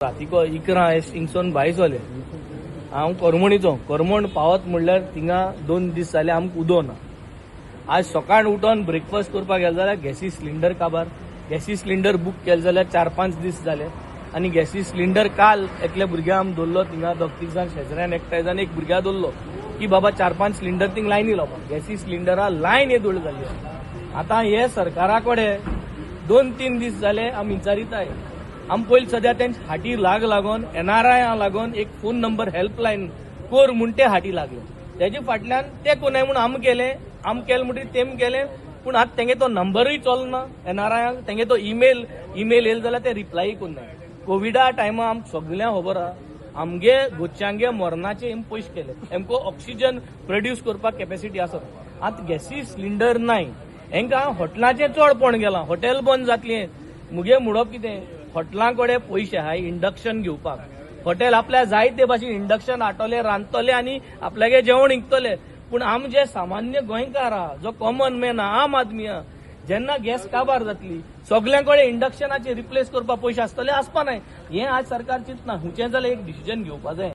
रातीको 11 हिंगसून भायर सरले. हांव करमणीचो. करमण पावत म्हणल्यार थिंगा 2 दीस जाले आमकां उदो ना. आज सकाळ उठोन ब्रेकफास्ट करपाक गेले जाल्यार गॅसी सिलिंडर काबार. गॅसी सिलिंडर बूक केले जाल्यार 4-5 दीस जाले आनी गॅसी सिलिंडर काल एकल्या भुरग्या आमी दवरलो थिंगा. दोग तीग जाण शेजऱ्यान एकठांय जावन एक भुरग्या दवरलो की बाबा, 4-5 सिलिंडर थिंग लायनी लावपाक. गॅसी सिलिंडरा लायन येदोळ जाली. आतां हे सरकारा कडेन 2-3 दीस जाले आमी विचारिताय. आमी पयलीं सद्या तेंच्या हाटी लागून, एनआरआय लागून एक फोन नंबर हेल्पलायन कोर म्हूण ते हाटी लागले. तेजे फाटल्यान ते कोनाय म्हूण आमी केले. आमी केले म्हणटकीर तेम केले, पूण आतां तेंगे तो नंबरूय चलना एनआरआयांक. तेंगे तो इमेल येयलो जाल्यार ते रिप्लाय कोन्नाय. कोविडा टायमा आमकां सगल्यांक खबर आहा, आमगे गोच्यांगे मरणाचे हेम पयशे केले. हेमको ऑक्सिजन प्रोड्यूस करपाक कॅपॅसिटी आसत. आतां गॅसी सिलिंडर नाय, हेंकां हॉटेलाचें चड पण गेलां. हॉटेल बंद जातलें. मुगे म्हणप कितें, हॉटेलां कडेन पयशे आहाय इंडक्शन घेवपाक. हॉटेल आपल्या जाय ते भाशेन इंडक्शन हाडटले, रांदतले आनी आपल्यागे जेवण विकतले. पूण आम जे सामान्य गोंयकार आहा, जो कॉमन मॅन आहा, आम आदमी आहा, जेन्ना गॅस काबार जातली, सगल्यां कडेन इंडक्शनाचे रिप्लेस करपाक पयशे आसतले? आसपा नाय. हें आज सरकार चिंतना. हुंचें जाल्यार एक डिसिजन घेवपा जाय.